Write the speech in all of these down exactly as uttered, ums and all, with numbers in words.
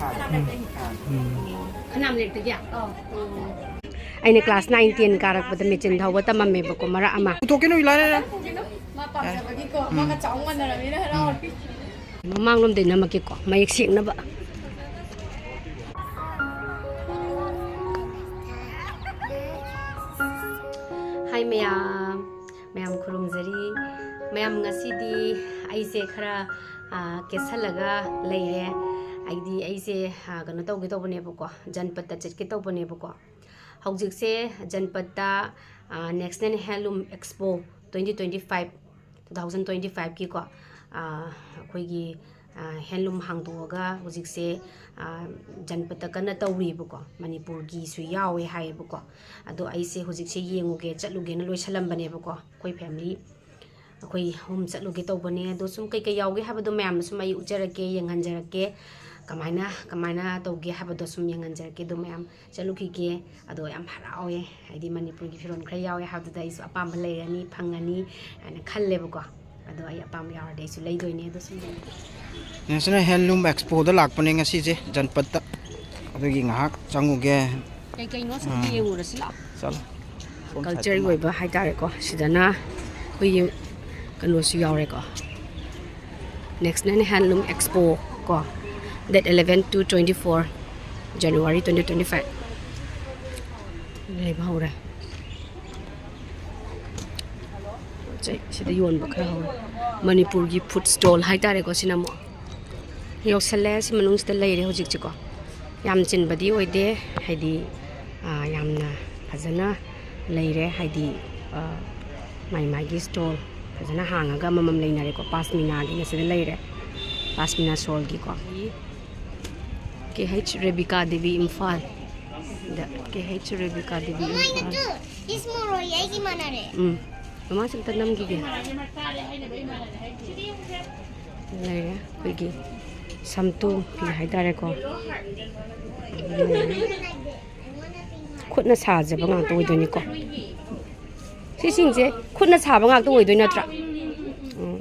ꯎꯝ꯫ ꯎꯝ꯫ ꯈꯅꯥꯝ ꯂꯩꯔꯛꯇꯒꯤ? ꯑꯩꯅ class nine ten ꯀꯥꯔꯛꯄꯗ machine ꯊꯧꯕ ꯇꯝꯃꯝꯃꯦꯕꯀꯣ, ꯃꯔꯛ ꯑꯃ꯫ ꯄꯨꯊꯣꯛꯀꯦ ꯅꯣꯏ ꯂꯥꯏꯔ꯫ ꯃꯥ ꯄꯥꯝꯖꯕꯒꯤꯀꯣ, ꯎꯝ꯫ ꯃꯥꯒ ꯆꯥꯎ ꯃꯥꯟꯅꯔꯕꯅꯤꯅ ꯍꯔꯥꯎꯔꯦ꯫ ꯃꯃꯥꯡꯂꯣꯝꯗꯩ ꯅꯝꯃꯛꯀꯦꯀꯣ, ꯃꯌꯦꯛ ꯁꯦꯡꯅꯕ꯫ ꯍꯥꯏ ꯃꯌꯥꯝ, ꯃꯌꯥꯝ ꯈꯨꯔꯨꯝꯖꯔꯤ꯫ ꯃꯌꯥꯝ, ꯉꯁꯤꯗꯤ ꯑꯩꯁꯦ ꯈꯔ, ꯑꯥ, ꯀꯦꯁꯜꯂꯒ ꯂꯩꯔꯦ꯫ ꯑꯩꯗꯤ ꯑꯩꯁꯦ, ꯑꯥ, ꯀꯩꯅꯣ ꯇꯧꯒꯦ ꯇꯧꯕꯅꯦꯕꯀꯣ, ꯖꯟꯄꯠꯇ ꯆꯠꯀꯦ ꯇꯧꯕꯅꯦꯕꯀꯣ꯫ ꯍꯧꯖꯤꯛꯁꯦ ꯖꯟꯄꯠꯇ, ꯑꯥ, National Handloom Expo twenty twenty five, two thousand twenty five ꯀꯤꯀꯣ, ꯑꯥ, ꯑꯩꯈꯣꯏꯒꯤ, ꯑꯥ, handloom ꯍꯥꯡꯗꯣꯛꯑꯒ ꯍꯧꯖꯤꯛꯁꯦ, ꯑꯥ, ꯖꯟꯄꯠꯇ ꯀꯟꯅ ꯇꯧꯔꯤꯕꯀꯣ, ꯃꯅꯤꯄꯨꯔꯒꯤꯁꯨ ꯌꯥꯎꯋꯦ ꯍꯥꯏꯌꯦꯕꯀꯣ꯫ ꯑꯗꯣ ꯑꯩꯁꯦ ꯍꯧꯖꯤꯛꯁꯦ ꯌꯦꯡꯉꯨꯒꯦ, ꯆꯠꯂꯨꯒꯦꯅ ꯂꯣꯏꯁꯜꯂꯝꯕꯅꯦꯕꯀꯣ, ꯑꯩꯈꯣꯏ family ꯑꯩꯈꯣꯏ ꯑꯍꯨꯝ ꯆꯠꯂꯨꯒꯦ ꯇꯧꯕꯅꯦ꯫ ꯑꯗꯣ ꯁꯨꯝ ꯀꯩꯀꯩ ꯌꯥꯎꯒꯦ ꯍꯥꯏꯕꯗꯣ ꯃꯌꯥꯝꯗ ꯁꯨꯝ ꯑꯩ ꯎꯠꯆꯔꯛꯀꯦ, ꯌꯦꯡꯍꯟꯖꯔꯛꯀꯦ꯫ ꯀꯃꯥꯏꯅ, ꯀꯃꯥꯏꯅ ꯇꯧꯒꯦ ꯍꯥꯏꯕꯗꯣ ꯁꯨꯝ ꯌꯦꯡꯍꯟꯖꯔꯛꯀꯦ꯫ ꯑꯗꯣ ꯃꯌꯥꯝ ꯆꯠꯂꯨꯈꯤꯒꯦ꯫ ꯑꯗꯣ ꯌꯥꯝ ꯍꯔꯥꯎꯋꯦ, ꯍꯥꯏꯗꯤ ꯃꯅꯤꯄꯨꯔꯒꯤ ꯐꯤꯔꯣꯜ ꯈꯔ ꯌꯥꯎꯋꯦ ꯍꯥꯏꯕꯗꯨꯗ ꯑꯩꯁꯨ ꯑꯄꯥꯝꯕ ꯂꯩꯔꯅꯤ, ꯐꯪꯉꯅꯤ ꯍꯥꯏꯅ ꯈꯜꯂꯦꯕꯀꯣ꯫ ꯑꯗꯣ ꯑꯩ ꯑꯄꯥꯝꯕ ꯌꯥꯎꯔꯗꯤ ꯑꯩꯁꯨ ꯂꯩꯗꯣꯏꯅꯦ꯫ ꯑꯗꯣ ꯁꯨꯝ ꯌꯦꯡꯉꯣ꯫ National Handloom Expoꯗ ꯂꯥꯛꯄꯅꯦ ꯉꯁꯤꯁꯦ, ꯖꯟꯄꯠꯇ꯫ ꯑꯗꯨꯒꯤ ꯉꯥꯏꯍꯥꯛ ꯆꯪꯉꯨꯒꯦ꯫ ꯀꯩ ꯀꯩꯅꯣ ꯁꯨꯝ, ꯑꯥ꯫ ꯌꯦꯡꯉꯨꯔꯁꯤ ꯂꯥꯛꯑꯣ꯫ ꯆꯠꯂꯣ꯫ ꯁꯣꯝ cultureꯒꯤ ꯁꯥꯏꯠꯇ ꯑꯣꯏꯕ ꯍꯥꯏꯇꯥꯔꯦꯀꯣ꯫ ꯁꯤꯗꯅ ꯑꯩꯈꯣꯏꯒꯤ ꯀꯩꯅꯣꯁꯨ ꯌꯥꯎꯔꯦꯀꯣ, National Handloom Expo ꯀꯣ, date eleven to twenty four January twenty twenty five꯫ ꯂꯩꯕ ꯍꯧꯔꯦ꯫ ꯁꯤ-, ꯁꯤꯗ ꯌꯣꯟꯕ ꯈꯔ ꯍꯧꯔꯦ꯫ ꯃꯅꯤꯄꯨꯔꯒꯤ food stall ꯍꯥꯏꯇꯥꯔꯦꯀꯣ꯫ ꯁꯤꯅ ꯑꯃꯨꯛ ꯌꯧꯁꯜꯂꯦ꯫ ꯁꯤ ꯃꯅꯨꯡꯁꯤꯗ ꯂꯩꯔꯦ ꯍꯧꯖꯤꯛꯁꯦꯀꯣ꯫ ꯌꯥꯝ ꯆꯤꯟꯕꯗꯤ ꯑꯣꯏꯗꯦ, ꯍꯥꯏꯗꯤ, ꯑꯥ, ꯌꯥꯝꯅ ꯐꯖꯅ ꯂꯩꯔꯦ, ꯍꯥꯏꯗꯤ, ꯑꯥ, ꯃꯥꯏ ꯃꯥꯏꯒꯤ stall ꯐꯖꯅ ꯍꯥꯡꯉꯒ ꯑꯃꯃꯝ ꯂꯩꯅꯔꯦꯀꯣ꯫ Pashminaꯒꯤꯅ ꯁꯤꯗ ꯂꯩꯔꯦ, Pashmina shawlꯒꯤꯀꯣ꯫ K H Rebecca Devi Imphal. ꯗ K H Rebecca Devi Imphal. ꯏꯁ ꯃꯣꯔꯣꯏ ꯑꯩꯒꯤ ꯃꯥꯟꯅꯔꯦ꯫ ꯎꯝ꯫ ꯃꯃꯥꯁꯤ ꯑꯝꯇ ꯅꯝꯈꯤꯒꯦ꯫ ꯂꯩꯔꯦ ꯑꯩꯈꯣꯏꯒꯤ ꯁꯝꯇꯨ ꯐꯤ ꯍꯥꯏꯇꯥꯔꯦꯀꯣ꯫ ꯈꯨꯠꯅ ꯁꯥꯖꯕ ꯉꯥꯛꯇ ꯑꯣꯏꯗꯣꯏꯅꯤꯀꯣ꯫ ꯁꯤꯁꯤꯡꯁꯦ ꯈꯨꯠꯅ ꯁꯥꯕ ꯉꯥꯛꯇ ꯑꯣꯏꯗꯣꯏ ꯅꯠꯇ꯭ꯔꯥ? ꯎꯝ꯫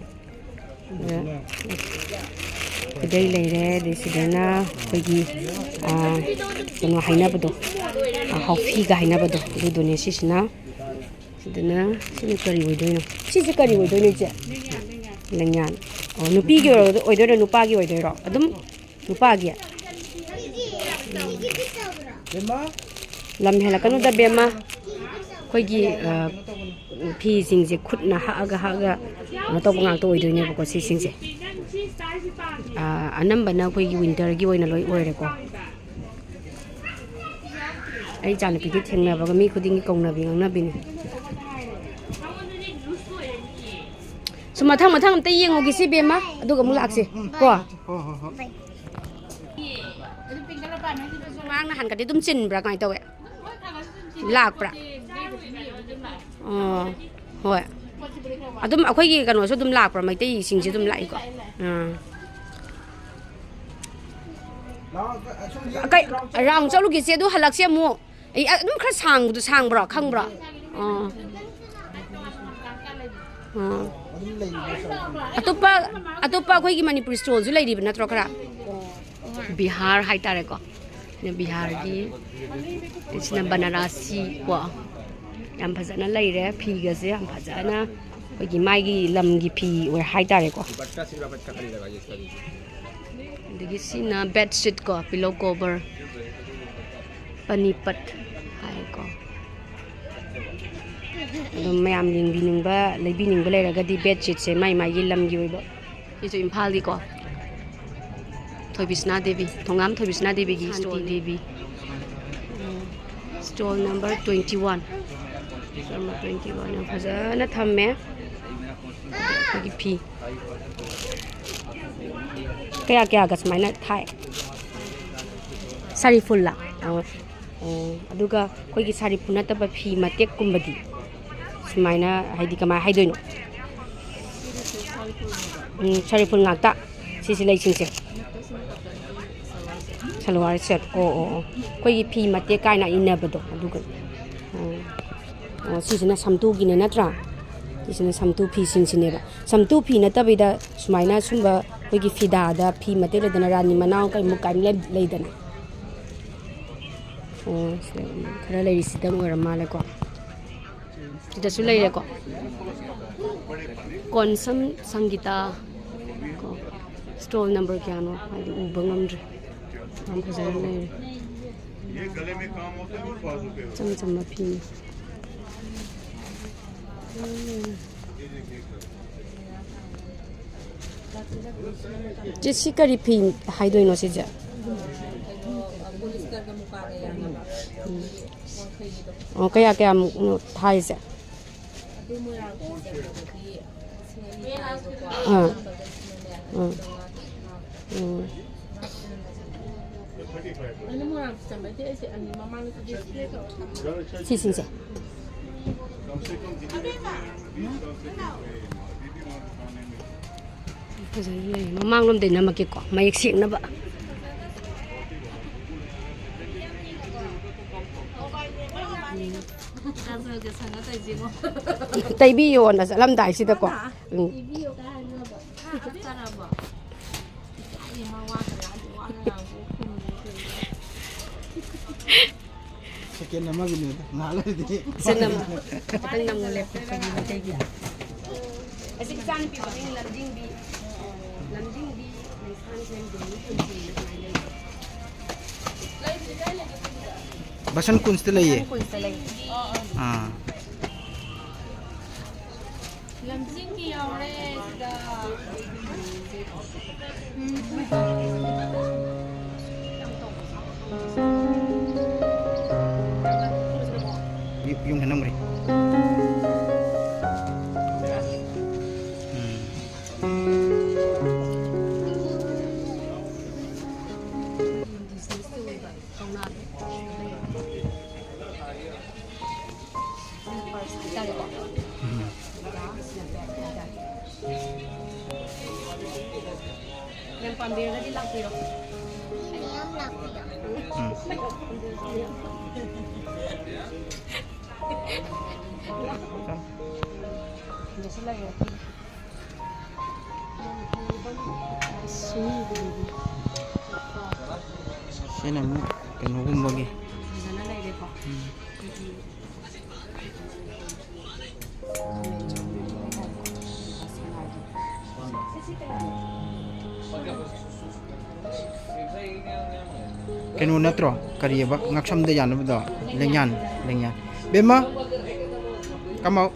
ꯑꯗ ꯁꯤꯗꯩ ꯂꯩꯔꯦ, ꯑꯗꯩ ꯁꯤꯗꯅ ꯑꯩꯈꯣꯏꯒꯤ, ꯑ, ꯀꯩꯅꯣ ꯍꯥꯏꯅꯕꯗꯣ, ꯑ, ꯍꯥꯎꯐꯤꯒ ꯍꯥꯏꯅꯕꯗꯣ, ꯑꯗꯨꯗꯨꯅꯦ ꯁꯤꯁꯤꯅ꯫ ꯁꯤꯗꯅ, ꯁꯤꯅ ꯀꯔꯤ ꯑꯣꯏꯗꯣꯏꯅꯣ? ꯁꯤꯁꯦ ꯀꯔꯤ ꯑꯣꯏꯗꯣꯏꯅꯣ, ꯏꯆꯦ? ꯂꯩꯉꯥꯟ꯫ ꯑꯣ, ꯅꯨꯄꯤꯒꯤ ꯑꯣꯏꯔ-, ꯑꯣꯏꯗꯣꯏꯔꯣ, ꯅꯨꯄꯥꯒꯤ ꯑꯣꯏꯗꯣꯏꯔꯣ? ꯑꯗꯨꯝ ꯅꯨꯄꯥꯒꯤ? ꯂꯝ ꯍꯦꯜꯂꯛꯀꯅꯨꯗ, ꯕꯦꯝꯃ꯫ ꯑꯩꯈꯣꯏꯒꯤ, ꯑ, ꯐꯤꯁꯤꯡꯁꯦ ꯈꯨꯠꯅ ꯍꯛꯑꯒ ꯍꯛꯑꯒ ꯀꯩꯅꯣ ꯇꯧꯕ ꯉꯥꯛꯇ ꯑꯣꯏꯗꯣꯏꯅꯦꯕꯀꯣ, ꯁꯤꯁꯤꯡꯁꯦ꯫ ꯑ, ꯑꯅꯝꯕꯅ ꯑꯩꯈꯣꯏꯒꯤ winterꯒꯤ ꯑꯣꯏꯅ ꯂꯣꯏ ꯑꯣꯏꯔꯦꯀꯣ꯫ ꯑꯩ ꯏꯆꯥꯅꯨꯄꯤꯗꯤ ꯊꯦꯡꯅꯕꯒ ꯃꯤ ꯈꯨꯗꯤꯡꯒꯤ ꯀꯧꯅꯕꯤ ꯉꯥꯡꯅꯕꯤꯅꯤ꯫ ꯁꯨꯝ ꯃꯊꯪ ꯃꯊꯪ ꯑꯝꯇ ꯌꯦꯡꯉꯨꯒꯦ ꯁꯤ, ꯕꯦꯝꯃ, ꯑꯗꯨꯒ ꯑꯃꯨꯛ ꯂꯥꯛꯁꯦ ꯀꯣ꯫ ꯍꯣꯏ, ꯍꯣꯏ, ꯍꯣꯏ꯫ ꯑꯉꯥꯡ ꯅꯍꯥꯟꯒꯗꯤ ꯑꯗꯨꯝ ꯆꯤꯟꯕ꯭ꯔꯥ, ꯀꯃꯥꯏꯅ ꯇꯧꯋꯦ? ꯂꯥꯛꯄ꯭ꯔꯥ? ꯑꯣ, ꯍꯣꯏ꯫ ꯑꯗꯨꯝ ꯑꯩꯈꯣꯏꯒꯤ ꯀꯩꯅꯣꯁꯨ ꯑꯗꯨꯝ ꯂꯥꯛꯄ꯭ꯔꯥ? ꯃꯩꯇꯩꯁꯤꯡꯁꯨ ꯑꯗꯨꯝ ꯂꯥꯛꯏꯀꯣ? ꯑꯥ꯫ ꯀꯩ, round ꯆꯠꯂꯨꯒꯦꯁꯦ, ꯑꯗꯨ ꯍꯜꯂꯛꯁꯦ ꯑꯃꯨꯛ꯫ ꯑꯩ ꯑꯗꯨꯝ ꯈꯔ ꯁꯥꯡꯕꯗꯣ, ꯁꯥꯡꯕ꯭ꯔꯣ? ꯈꯪꯕ꯭ꯔꯣ? ꯑꯥ꯫ ꯑꯥ꯫ ꯑꯇꯣꯞꯄ, ꯑꯇꯣꯞꯄ ꯑꯩꯈꯣꯏꯒꯤ ꯃꯅꯤꯄꯨꯔꯤ stallꯁꯨ ꯂꯩꯔꯤꯕ ꯅꯠꯇ꯭ꯔꯣ ꯈꯔ? ꯕꯤꯍꯥꯔ ꯍꯥꯏꯇꯥꯔꯦꯀꯣ꯫ ꯕꯤꯍꯥꯔꯒꯤ, ꯁꯤꯅ ꯕꯅꯥꯔꯥꯁꯤ ꯀꯣ꯫ ꯌꯥꯝ ꯐꯖꯅ ꯂꯩꯔꯦ, ꯐꯤꯒꯁꯦ ꯌꯥꯝ ꯐꯖꯅ ꯑꯩꯈꯣꯏꯒꯤ ꯃꯥꯒꯤ ꯂꯝꯒꯤ ꯐꯤ ꯑꯣꯏ ꯍꯥꯏꯇꯥꯔꯦꯀꯣ꯫ ꯑꯗꯒꯤ ꯁꯤꯅ bedsheet ꯀꯣ, pillow cover, ꯄꯅꯤꯄꯠ ꯍꯥꯏꯀꯣ꯫ ꯑꯗꯨꯝ ꯃꯌꯥꯝ ꯌꯦꯡꯕꯤꯅꯤꯡꯕ, ꯂꯩꯕꯤꯅꯤꯡꯕ ꯂꯩꯔꯒꯗꯤ bedsheetꯁꯦ ꯃꯥꯏ ꯃꯥꯏꯒꯤ ꯂꯝꯒꯤ ꯑꯣꯏꯕ꯫ ꯁꯤꯁꯨ ꯏꯝꯐꯥꯜꯒꯤꯀꯣ꯫ ꯊꯣꯏꯕꯤꯁꯅꯥ ꯗꯦꯕꯤ, ꯊꯣꯡꯉꯥꯝ ꯊꯣꯏꯕꯤꯁꯅꯥ ꯗꯦꯕꯤꯒꯤ ꯁꯥꯟꯇꯤ store Devi. Stall number twenty one꯫ Store number twenty one ꯌꯥꯝ ꯐꯖꯅ ꯊꯝꯃꯦ꯫ ꯑꯩꯈꯣꯏꯒꯤ ꯐꯤ꯫ ꯀꯌꯥ ꯀꯌꯥꯒ ꯁꯨꯃꯥꯏꯅ ꯊꯥꯏ? ꯁꯥꯔꯤ ꯐꯨꯜꯂ? ꯑꯣ꯫ ꯑꯣ, ꯑꯗꯨꯒ ꯑꯩꯈꯣꯏꯒꯤ ꯁꯥꯔꯤ ꯐꯨꯜ ꯅꯠꯇꯕ ꯐꯤ ꯃꯇꯦꯛꯀꯨꯝꯕꯗꯤ ꯁꯨꯃꯥꯏꯅ, ꯍꯥꯏꯗꯤ, ꯀꯃꯥꯏꯅ ꯍꯥꯏꯗꯣꯏꯅꯣ? ꯎꯝ, ꯁꯥꯔꯤ ꯐꯨꯜ ꯉꯥꯛꯇ꯫ ꯁꯤꯁꯤ ꯂꯩꯁꯤꯡꯁꯦ꯫ ꯁꯜꯋꯥꯔ ꯁꯦꯠ꯫ ꯑꯣ, ꯑꯣ, ꯑꯣ꯫ ꯑꯩꯈꯣꯏꯒꯤ ꯐꯤ ꯃꯇꯦꯛ ꯀꯥꯏꯅ ꯏꯟꯅꯕꯗꯣ ꯑꯗꯨꯒ꯫ ꯑꯣ꯫ ꯑꯣ, ꯁꯤꯁꯤꯅ ꯁꯝꯇꯨꯒꯤꯅꯦ ꯅꯠꯇ꯭ꯔꯥ? ꯁꯤꯁꯤꯅ ꯁꯝꯇꯨ ꯐꯤꯁꯤꯡꯁꯤꯅꯦꯕ꯫ ꯁꯝꯇꯨ ꯐꯤ ꯅꯠꯇꯕꯤꯗ ꯁꯨꯃꯥꯏꯅ ꯁꯨꯝꯕ ꯑꯩꯈꯣꯏꯒꯤ ꯐꯤꯗꯥꯗ ꯐꯤ ꯃꯇꯦꯛ ꯂꯩꯗꯅ, ꯔꯥꯅꯤ ꯃꯅꯥꯎ ꯀꯩꯃꯨꯛ ꯀꯥꯏꯅ ꯂꯩ-, ꯂꯩꯗꯅ꯫ ꯑꯣ, ꯁꯤꯗ ꯈꯔ ꯂꯩꯔꯤꯁꯤꯗꯪ ꯑꯣꯏꯔ ꯃꯥꯜꯂꯦꯀꯣ꯫ ꯁꯤꯗꯁꯨ ꯂꯩꯔꯦꯀꯣ꯫ ꯀꯣꯟꯁꯝ ꯁꯪꯒꯤꯇꯥ ꯀꯣ꯫ ꯁ꯭ꯇꯣꯜ ꯅꯝꯕꯔ ꯀꯌꯥꯅꯣ ꯍꯥꯏꯗꯤ ꯎꯕ ꯉꯝꯗ꯭ꯔꯦ꯫ ꯌꯥꯝ ꯐꯖꯅ ꯂꯩꯔꯦ꯫ ꯏꯆꯝ ꯆꯝꯕ ꯐꯤꯅꯤ꯫ ꯆꯦ, ꯁꯤ ꯀꯔꯤ ꯐꯤ ꯍꯥꯏꯗꯣꯏꯅꯣ ꯁꯤꯁꯦ? ꯎꯝ꯫ ꯑꯣ, ꯀꯌꯥ ꯀꯌꯥꯃꯨꯛꯅꯣ ꯊꯥꯔꯤꯁꯦ? ꯑꯥ꯫ ꯎꯝ꯫ ꯎꯝ꯫ ꯁꯤꯁꯤꯡꯁꯦ꯫ ꯐꯖꯅ ꯂꯩ꯫ ꯃꯃꯥꯡꯂꯣꯝꯗꯩ ꯅꯝꯃꯛꯀꯦꯀꯣ, ꯃꯌꯦꯛ ꯁꯦꯡꯅꯕ꯫ ꯇꯩꯕꯤꯌꯣꯅ ꯆꯠꯂꯝꯗꯥꯏꯁꯤꯗꯀꯣ꯫ ꯎꯝ꯫ ꯁꯦꯀꯦꯟ ꯑꯃꯒꯤꯅꯦ, ꯉꯥꯏꯍꯥꯛ ꯂꯩꯔꯗꯤ꯫ ꯁꯤ ꯅꯝꯃꯣ꯫ ꯈꯤꯇꯪ ꯅꯝꯃꯣ, ꯂꯦꯞꯄꯣ, ꯑꯩꯈꯣꯏꯒꯤ ꯃꯩꯇꯩꯒꯤ꯫ ꯑꯁꯤ ꯏꯆꯥꯅꯨꯄꯤ ꯃꯃꯤꯡ ꯂꯝꯖꯤꯡꯕꯤ꯫ ꯂꯝꯖꯤꯡꯕꯤ ꯂꯩꯁꯥꯡꯊꯦꯝ ꯗꯦꯅꯤ ꯄꯨꯟꯁꯤ ꯑꯗꯨꯃꯥꯏꯅ ꯂꯩ꯫ ꯕꯁꯟ ꯀꯨꯟꯁꯇ ꯂꯩꯌꯦ꯫ ꯕꯁꯟ ꯀꯨꯟꯁꯇ ꯂꯩ꯫ ꯑꯥ꯫ ꯂꯝꯖꯤꯡꯒꯤ ꯌꯥꯎꯔꯦ ꯁꯤꯗ꯫ ꯌꯨ-, ꯌꯨꯝ ꯍꯦꯟꯅꯝꯈ꯭ꯔꯦ꯫ ꯎꯝ꯫ ꯀꯧꯅꯥꯗꯣ꯫ ꯁꯤꯅ ꯄꯔꯁ ꯍꯥꯏꯇꯥꯔꯦꯀꯣ꯫ ꯎꯝ꯫ ꯑꯗꯨꯒ ꯁꯤꯅ ꯕꯦꯛ ꯍꯥꯏꯇꯥꯔꯦ꯫ ꯌꯥꯝ ꯄꯥꯝꯕꯤꯔꯒꯗꯤ ꯂꯥꯛꯄꯤꯔꯣ꯫ ꯃꯌꯥꯝ ꯂꯥꯛꯄꯤꯔꯣ꯫ ꯎꯝ꯫ ꯁꯤꯗꯁꯨ ꯂꯩꯔꯦ꯫ ꯁꯤꯅ ꯑꯃꯨꯛ ꯀꯩꯅꯣꯒꯨꯝꯕꯒꯤ꯫ ꯐꯖꯅ ꯂꯩꯔꯦꯀꯣ꯫ ꯎꯝ꯫ ꯀꯩꯅꯣ ꯅꯠꯇ꯭ꯔꯣ? ꯀꯔꯤꯑꯕ? ꯉꯛꯁꯝꯗ ꯌꯥꯟꯅꯕꯗꯣ? ꯂꯦꯡꯌꯥꯟ, ꯂꯦꯡꯌꯥꯟ꯫ ꯕꯦꯝꯃ, come out꯫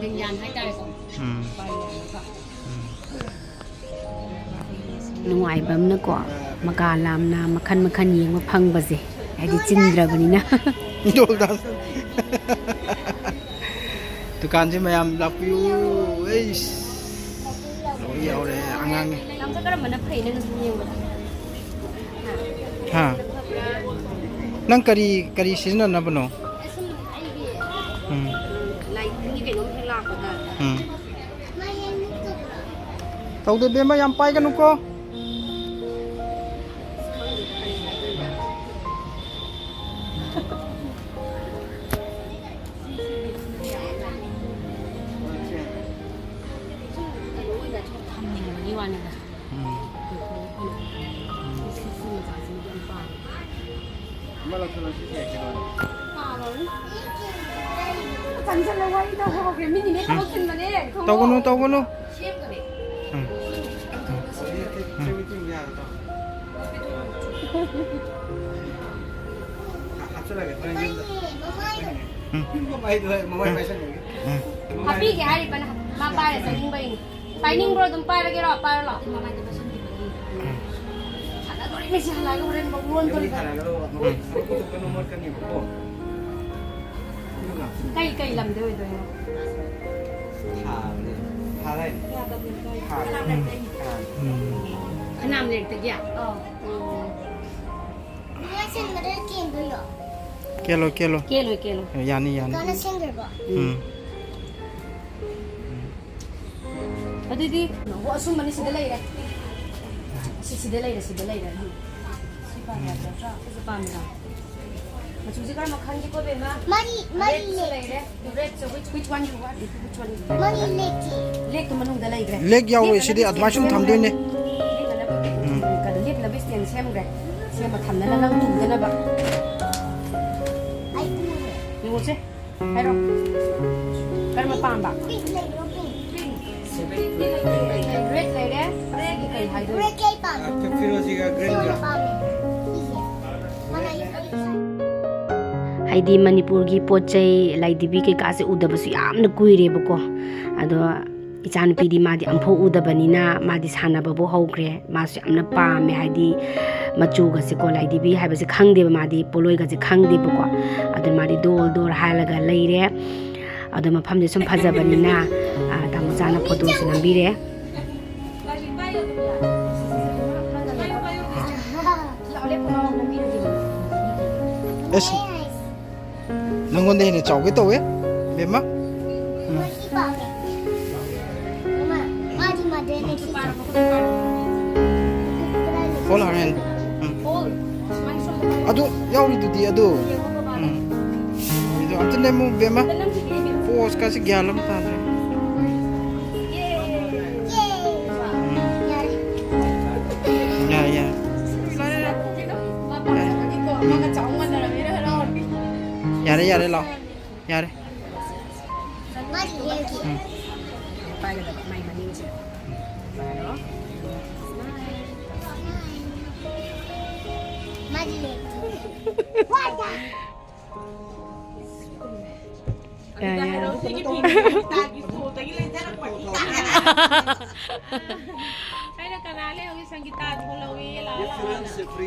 ꯂꯦꯡꯌꯥꯟ ꯍꯥꯏꯇꯥꯔꯦꯀꯣ꯫ ꯎꯝ꯫ ꯎꯝ꯫ ꯅꯨꯡꯉꯥꯏꯕ ꯑꯃꯅꯀꯣ, ꯃꯀꯥ ꯂꯥꯝꯅ ꯃꯈꯟ ꯃꯈꯟ ꯌꯦꯡꯕ ꯐꯪꯕꯁꯦ, ꯍꯥꯏꯗꯤ ꯆꯤꯟꯗ꯭ꯔꯕꯅꯤꯅ꯫ ꯗꯨꯀꯥꯟꯁꯦ ꯃꯌꯥꯝ ꯂꯥꯛꯄꯤꯌꯨ꯫ ꯑꯩꯁ, ꯌꯥꯎꯔꯦ, ꯌꯥꯎꯔꯦ, ꯑꯉꯥꯡꯒꯤ꯫ ꯂꯝꯁꯦ ꯀꯔꯝꯕꯅ ꯐꯩ ꯅꯪꯅ ꯁꯨꯝ ꯌꯦꯡꯕꯗ? ꯍꯥ? ꯅꯪ ꯀꯔꯤ, ꯀꯔꯤ ꯁꯤꯖꯤꯟꯅꯅꯕꯅꯣ? ꯑꯁꯨꯝ ꯑꯩꯒꯤ, ꯎꯝ꯫ ꯂꯥꯏ ꯇꯤꯟꯒꯤ ꯀꯩꯅꯣꯝ ꯍꯦꯛ ꯂꯥꯛꯄꯗ꯫ ꯎꯝ꯫ ꯇꯧꯗꯦ ꯕꯦꯝꯃ, ꯌꯥꯝ ꯄꯥꯏꯒꯅꯨꯀꯣ꯫ ꯊꯝꯅꯤꯡꯕꯒꯤ ꯋꯥꯅꯤꯗ꯫ ꯎꯝ꯫ ꯁꯤ, ꯁꯤ ꯃꯆꯥꯁꯤꯡꯗꯤ ꯌꯥꯝ ꯄꯥꯝꯃꯦ꯫ ꯆꯪꯁꯜꯂꯣ, ꯋꯥꯔꯤ ꯇꯧꯍꯧꯒꯦ꯫ ꯃꯤꯅꯤꯅꯦ, ꯊꯕꯛ ꯆꯤꯟꯕꯅꯦ꯫ ꯊꯣꯡꯉꯣ꯫ ꯇꯧꯒꯅꯨ, ꯇꯧꯒꯅꯨ꯫ ꯁꯦꯝꯒꯅꯤ꯫ ꯎꯝ꯫ ꯎꯝ꯫ ꯎꯝ꯫ ꯎꯝ꯫ ꯍꯥꯞꯄꯤꯒꯦ ꯍꯥꯏꯔꯤꯕꯅ ꯃꯥ ꯄꯥꯏꯔ ꯆꯠꯅꯤꯡꯕꯩꯅꯤ꯫ ꯄꯥꯏꯅꯤꯡꯕ꯭ꯔꯣ? ꯑꯗꯨꯝ ꯄꯥꯏꯔꯒꯦꯔꯣ? ꯄꯥꯏꯔꯣ ꯂꯥꯛꯑꯣ꯫ ꯎꯝ꯫ ꯁꯥꯟꯅꯗꯣꯔꯤꯅꯦ ꯁꯤ ꯍꯜꯂꯛꯑꯒ ꯍꯣꯔꯦꯟ ꯃꯑꯣꯟꯗꯣꯔꯤꯕ꯫ ꯎꯝ꯫ ꯀꯩ, ꯀꯩ ꯂꯝꯗ ꯑꯣꯏꯗꯣꯏꯅꯣ? ꯊꯥꯕꯅꯦ꯫ ꯊꯥꯔꯥꯏꯅꯦ꯫ ꯊꯥꯔꯥꯏ꯫ ꯎꯝ꯫ ꯎꯝ꯫ ꯈꯅꯥꯝ ꯂꯩꯔꯛꯇꯒꯤ? ꯑꯥ꯫ ꯎꯝ꯫ ꯃꯌꯥ ꯁꯦꯡꯕꯗ ꯀꯦꯟꯗꯣꯏꯔꯣ? ꯀꯦꯜꯂꯣ, ꯀꯦꯜꯂꯣ꯫ ꯀꯦꯜꯂꯣꯏ, ꯀꯦꯜꯂꯣꯏ꯫ ꯌꯥꯅꯤ, ꯌꯥꯅꯤ꯫ ꯀꯥꯟꯅ ꯁꯦꯡꯗ꯭ꯔꯕꯣ? ꯎꯝ꯫ ꯑꯗꯨꯗꯤ ꯑꯣ, ꯑꯁꯨꯝꯕꯅꯤ ꯁꯤꯗ ꯂꯩꯔꯦ꯫ ꯁꯤ ꯁꯤꯗ ꯂꯩꯔꯦ, ꯁꯤꯗ ꯂꯩꯔꯦ꯫ ꯎꯝ꯫ ꯁꯤ ꯄꯥꯝꯃꯦ ꯍꯥꯏꯕ ꯅꯠꯇ꯭ꯔꯥ? ꯁꯤꯁꯨ ꯄꯥꯝꯃꯤꯔꯣ? ꯃꯆꯨꯁꯦ ꯀꯔꯝꯕ ꯈꯟꯒꯦꯀꯣ, ꯕꯦꯝꯃ? ꯃꯔꯤ ꯃꯔꯤ Redꯁꯨ ꯂꯦꯛ ꯂꯩꯔꯦ꯫ Redꯁꯨ, which, which one you want? Which one you want? ꯃꯔꯤ ꯂꯦꯛꯀꯤ Blackꯇꯣ ꯃꯅꯨꯡꯗ ꯂꯩꯈ꯭ꯔꯦ꯫ Black ꯌꯥꯎꯋꯦ, ꯁꯤꯗꯤ advertise ꯊꯝꯗꯣꯏꯅꯦ꯫ ꯎꯝ꯫ ꯀꯩꯅꯣ, ꯂꯦꯞꯅꯕ stand ꯁꯦꯝꯈ꯭ꯔꯦ꯫ ꯁꯦꯝꯃ ꯊꯝꯅꯅꯕ, ꯅꯪ ꯇꯨꯗꯅꯕ꯫ ꯑꯩ ꯄꯨꯔꯦ꯫ ꯌꯦꯡꯉꯨꯁꯦ꯫ ꯍꯥꯏꯔꯣ꯫ ꯀꯔꯝꯕ ꯄꯥꯝꯕ? Pink ꯂꯩꯕ꯭ꯔꯣ, pink? Pink ꯂꯩꯔꯦ꯫ ꯑꯗꯒꯤ ꯀꯩ ꯍꯥꯏꯗꯣꯏꯅꯣ? Red ꯀꯩ ꯄꯥꯝꯃꯤ? ꯐꯤꯔꯣꯖꯤꯒ ꯁꯤ ꯑꯣꯏꯅ ꯄꯥꯝꯃꯤ꯫ ꯁꯤꯁꯦ꯫ ꯃꯅꯥ ꯌꯦꯛꯄ꯫ ꯍꯥꯏꯗꯤ ꯃꯅꯤꯄꯨꯔꯒꯤ ꯄꯣꯠ ꯆꯩ ꯂꯥꯏꯙꯤꯕꯤ ꯀꯩꯀꯥꯁꯦ ꯎꯗꯕꯁꯨ ꯌꯥꯝꯅ ꯀꯨꯏꯔꯦꯕꯀꯣ꯫ ꯑꯗꯣ ꯏꯆꯥꯅꯨꯄꯤꯗꯤ ꯃꯥꯗꯤ ꯑꯝꯐꯥꯎ ꯎꯗꯕꯅꯤꯅ ꯃꯥꯗꯤ ꯁꯥꯟꯅꯕꯕꯨ ꯍꯧꯈ꯭ꯔꯦ꯫ ꯃꯥꯁꯨ ꯌꯥꯝꯅ ꯄꯥꯝꯃꯦ, ꯍꯥꯏꯗꯤ ꯃꯆꯨꯒꯁꯦꯀꯣ, ꯂꯥꯏꯙꯤꯕꯤ ꯍꯥꯏꯕꯁꯦ ꯈꯪꯗꯦꯕ, ꯃꯥꯗꯤ ꯄꯣꯠꯂꯣꯏꯒꯁꯦ ꯈꯪꯗꯦꯕꯀꯣ꯫ ꯑꯗꯣ ꯃꯥꯗꯤ ꯗꯣꯜ ꯗꯣꯜ ꯍꯥꯏꯔꯒ ꯂꯩꯔꯦ꯫ ꯑꯗꯣ ꯃꯐꯝꯁꯦ ꯁꯨꯝ ꯐꯖꯕꯅꯤꯅ, ꯑ, ꯇꯥꯃꯣ ꯆꯥꯅ ꯐꯣꯇꯣꯁꯨ ꯅꯝꯕꯤꯔꯦ꯫ ꯑꯦꯁ, ꯅꯪꯉꯣꯟꯗ ꯍꯦꯟꯅ ꯆꯥꯎꯒꯦ ꯇꯧꯋꯦ, ꯕꯦꯝꯃ꯫ ꯁꯤ ꯄꯥꯝꯃꯦ꯫ ꯃꯃꯥ, ꯃꯥꯗꯤ ꯃꯥꯗꯦꯅꯦ ꯁꯤ꯫ Hold her hand. ꯎꯝ꯫ ꯑꯗꯨ ꯌꯥꯎꯔꯤꯗꯨꯗꯤ ꯑꯗꯨ꯫ ꯎꯝ꯫ ꯑꯗꯨ ꯑꯝꯇ ꯅꯦꯝꯃꯨ, ꯕꯦꯝꯃ꯫ Poseꯀꯁꯤ ꯒ꯭ꯌꯥꯟ ꯑꯃ ꯇꯥꯗ꯭ꯔꯦ꯫ ꯌꯥꯔꯦ꯫ ꯌꯥꯏ, ꯌꯥꯏ꯫ ꯌꯥꯔꯦ, ꯌꯥꯔꯦ, ꯂꯥꯛꯑꯣ꯫ ꯌꯥꯔꯦ꯫ ꯃꯥꯗꯤ ꯂꯦꯛꯀꯤ꯫ ꯄꯥꯏꯒꯗꯕ ꯃꯥꯏ ꯃꯅꯤꯡꯁꯦ꯫ ꯃꯥꯗꯤ ꯂꯦꯛꯀꯤ꯫ ꯌꯥꯏ, ꯌꯥꯏ꯫ ꯑꯩꯅ ꯀꯅꯥ ꯂꯩꯍꯧꯏ? ꯁꯪꯒꯤꯇꯥ ꯊꯣꯛꯂꯛꯎꯏ, ꯂꯥꯛꯑꯣ, ꯂꯥꯛꯑꯣ꯫